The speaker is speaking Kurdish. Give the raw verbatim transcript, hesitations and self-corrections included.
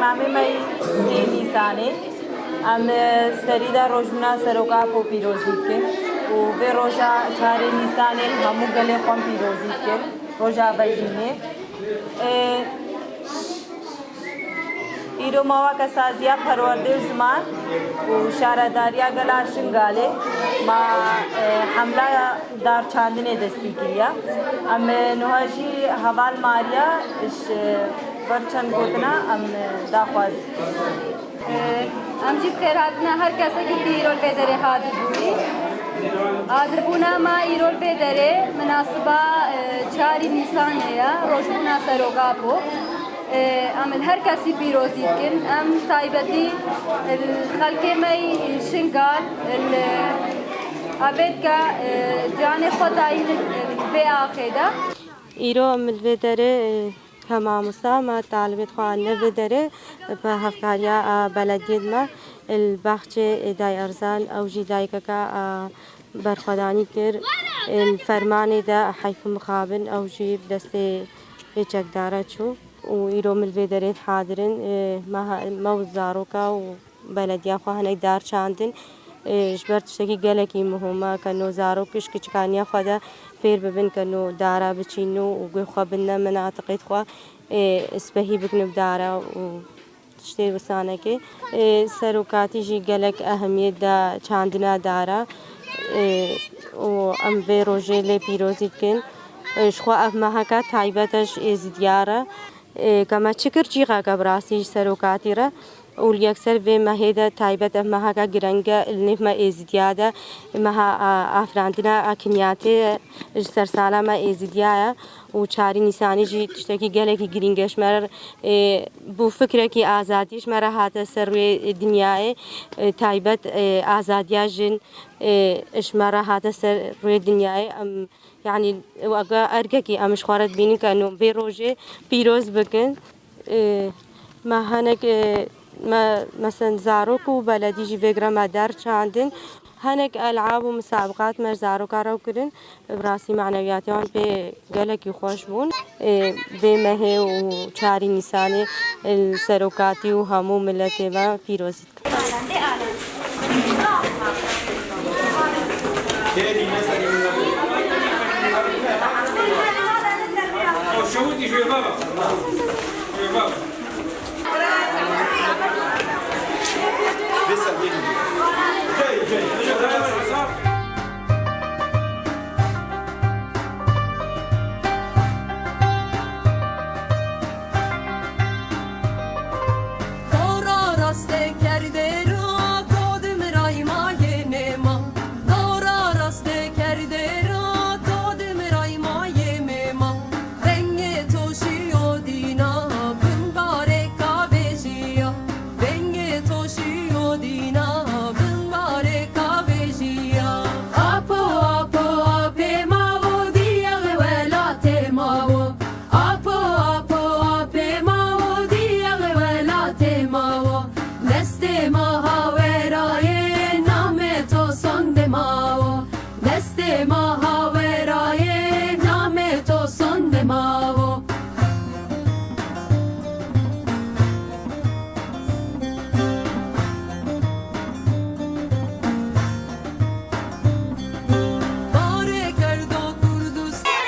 Mamê me yî sê Nîsanê. Em, e, serî de rojbûna Serok Apo pîrozî dikin û vê roja çarê Nîsanê li hemû gelê xwe em pîrozî dikin. Roja vejînê. E, Îro ma weke saziya perwerdê û ziman û şaredariya gela Şingalê ma, e, hemla dar çandinê destî kiriye. Em, e, nuha jî heval Mariya ji ber çend gotina em, e, daxwazî. E, em jî bi xêr hatine her kesekî ku îro li vê derê hadir bûyî. Hadirbûna me îro li vê derê minasiba, e, çarî Nîsanê ye, rojbûna Serok Apo. Em li her kesî pîrozî dikin. Em taybetî li xelkê me yî Şingal, li evê dike, e, canê xwe dayîn li vê axê de. Îro em li vê derê, e, ke mamosta me talibê xwe anîne vê derê, bi hevkariya, e, belediyê me li baxçê, e, Day Erzan, ew jî dayikeke, e, berxwedanî kir. Li fermanê de heyf mixabin, ew jî bi destê vê çekdara çû û îro min vê derê hadir in. Me ha-, me û zaroka û belediya xwe hinek dar çandin. Ji ber tiştekî gelekî muhim e, ke no zarok ji kiçikaniya xwe de fêr bibin, ke no dara biçîn û guh xwe bidine minatiqê xwe, spehî bikin bi dara û tiştê wisanekê. Ê, serokatî jî gelek ehemiyet da çandina dara, ê, û em vê rojê lê pîrozî dikin. Ê, ji xwe ev meheke taybet e ji Êzidiya re. Ê, ke me çi kir cîxeke bi rastî ji serokatî re û li yekser vê mehê de taybet ev meheke gireng e li nêv me Êzidiya de. Meha, a, afirandina a kinyatê ji sersala me Êzidiya ye û çarî Nîsanî jî tiştekî gelekî girîng e ji me re. Ê, bû fikrekî azadî ji me re hate ser rûyê dinyayê, ê, taybet, ê, azadiya jin, ê, ji me re hate ser rûyê dinyayê. Em, yanî, weke erkekî em ji xwe re dibînin ke no vê rojê pîroz bikin. Ê, me hinek, ê, me, mesen zarok û beledî jî vê gire me der çandin. Hinek elab û misabiqat me ji zaroka re kirin. Bi rastî manewiyatê wan pê gelekî xweş bûn. Ê, vê mehê û çarî Nîsanê li serokatî û hemû miletê me pîrozî dikim. Dora raste kerdê ra to di mirayma yê mêma. Dora raste kerdê ra to di mirayma yê mêma. Vengê to şiyo dîna bin barê kavêjiya. Vengê to şiyo dîna bin barê kavêjiya. Apo, apo, apê mawo diyexê welatê mawo. Apo, apo, apê mawo diyexê welatê mawo. Destê ma hawerayê namê to sondê mawo. Destê ma hawerayê namê to sondê mawo. Barê kerdo Kurdistan.